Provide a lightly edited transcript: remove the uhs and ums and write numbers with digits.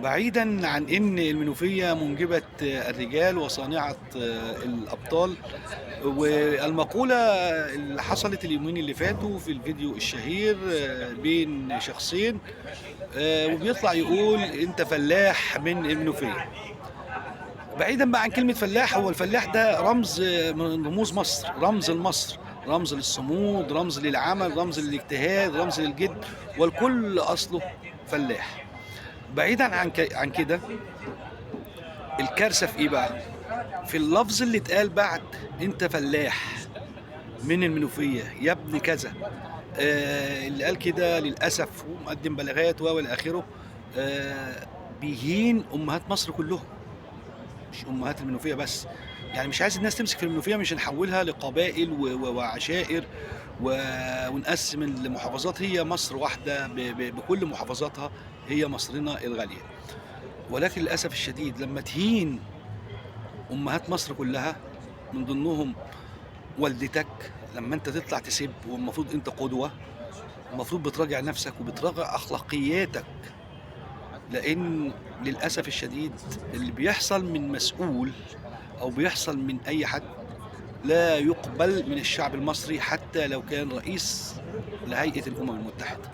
بعيدا عن ان المنوفية منجبه الرجال وصانعه الابطال، والمقوله اللي حصلت اليومين اللي فاتوا في الفيديو الشهير بين شخصين، وبيطلع يقول انت فلاح من المنوفية. بعيدا بقى عن كلمة فلاح، هو الفلاح ده رمز من رموز مصر، رمز لمصر، رمز للصمود، رمز للعمل، رمز للاجتهاد، رمز للجد، والكل اصله فلاح. بعيدا عن كده، الكارثة في ايه بقى؟ في اللفظ اللي اتقال بعد انت فلاح من المنوفية يا ابن كذا. اللي قال كده للاسف ومقدم بلاغات والى اخره، بيهين امهات مصر كلهم، مش امهات المنوفية بس. يعني مش عايز الناس تمسك في المنوفية، مش هنحولها لقبائل وعشائر ونقسم المحافظات. هي مصر واحدة بكل محافظاتها، هي مصرنا الغالية. ولكن للاسف الشديد لما تهين امهات مصر كلها، من ضمنهم والدتك، لما انت تطلع تسب والمفروض انت قدوة، المفروض بتراجع نفسك وبتراجع اخلاقياتك. لان للاسف الشديد اللي بيحصل من مسؤول او بيحصل من اي حد لا يقبل من الشعب المصري، حتى لو كان رئيس لهيئة الامم المتحدة.